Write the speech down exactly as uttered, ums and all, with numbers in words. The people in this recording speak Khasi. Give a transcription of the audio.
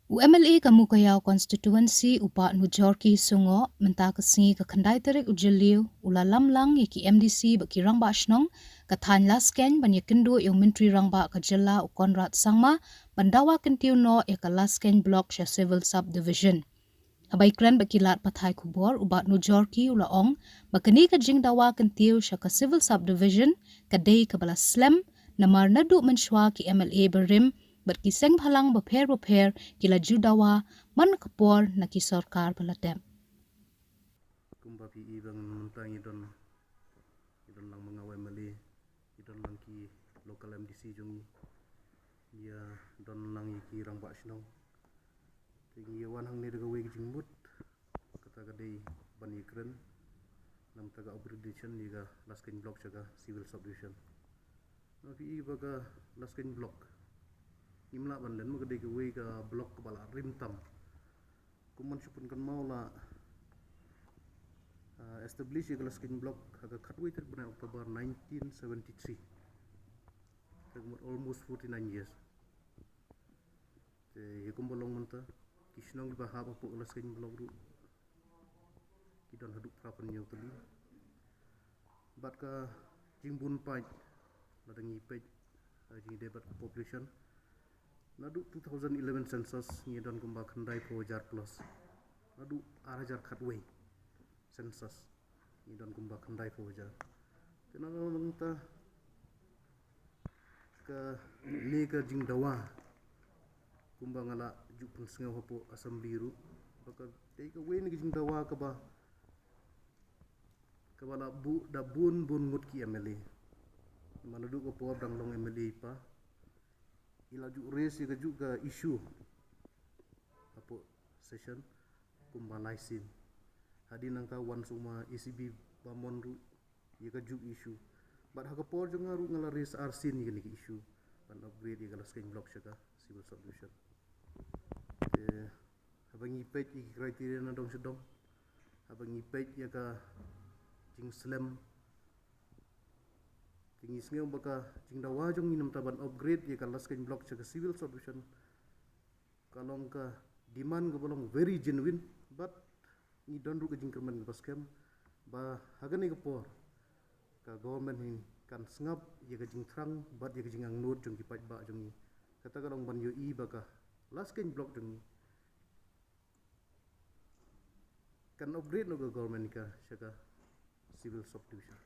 U M L A ka Mukayaw constituency u Bah Nujorki Sungo mynta ka sngi ka khyndai tarik u Jylliew u la lam lang ïa ki M D C bad ki rangbah shnong ka thaiñ Laskeiñ ban ïakynduh ïa u Myntri Rangbah ka jylla u Conrad Sangma ban dawa kyntiew noh ïa ka Laskeiñ Block sha Civil Subdivision. Haba ïakren bad ki lad pathai khubor u Bah Nujorki u la ong ba kane ka jingdawa kyntiew sha ka Civil Subdivision ka dei kaba la slem namar naduh mynshuwa ki M L A barim bad ki seng bhalang bapher bapher ki la ju dawa man ka por na ki sorkar ba la dep. Kumba phi i ba mynta ngi don ngi don lang ma nga u M L A, ngi don lang ki local M D C jong ngi, ngi ïa don lang ïa ki rangbah shnong. Te ngi ïa wan hangne da kawei ka jingmut kata ka dei ban ïakren namar ka upgradation ïa ka Laskeiñ Block sha ka Civil Subdivision. Na phi i ba ka Laskeiñ Block ngim lah ban len ma ka dei kawei ka block kaba la rim tam. Kum ban shu pynkynmaw la, ah, establish ïa ka Laskeiñ Block ha ka khatwei tarik bnai October nineteen seventy-three. Te ka mut almost forty-nine years. Te ïa kumba long mynta ki shnong kiba hap hapoh ka Laskeiñ Block ruh ki don haduh phra phew hynñiew tylli. Bad ka jingbun paid lada ngi peit, ah, jingdei bad ka population naduh two thousand eleven census ngi don kumba khyndai phew hajar plus. Naduh ar hajar khatwei census ngi don kumba khyndai phew hajar. Te na ka long ta kane ka jingdawa kumba nga la ju pynsngew hapoh assembly ruh ba ka dei kawei na ka jingdawa kaba kaba la buh da bun bun ngut ki M L A. Namar naduh ka por dang long M L A i pa i la ju raise ïa kajuh ka issue hapoh session kumba lai sien. Hadien nangta wan sha u ma A C B Bamon ruh ïa kajuh issue. Bad ha ka por jong nga ruh nga la raise ar sien ïa kane ka issue ban upgrade ïa ka Laskeiñ Block sha ka Civil Subdivision. Te haba ngi peit ïa ki criteria na dong sha dong, haba ngi peit ïa ka jingslem, te ngi sngew ba ka jingdawa jong ngi namar ban upgrade ïa ka Laskeiñ Block sha ka Civil Subdivision ka long ka demand kaba long very genuine. Bad ngi don ruh ka jingkyrmen kaba skhem ba ha kane ka por ka government hi kan sngap ïa ka jingthrang bad ïa ka jingangnud jong ki paidbah jong ngi. Kata ka long ban ïohi ba ka Laskeiñ Block jong ngi kan upgrade noh ka government ka sha ka Civil Subdivision.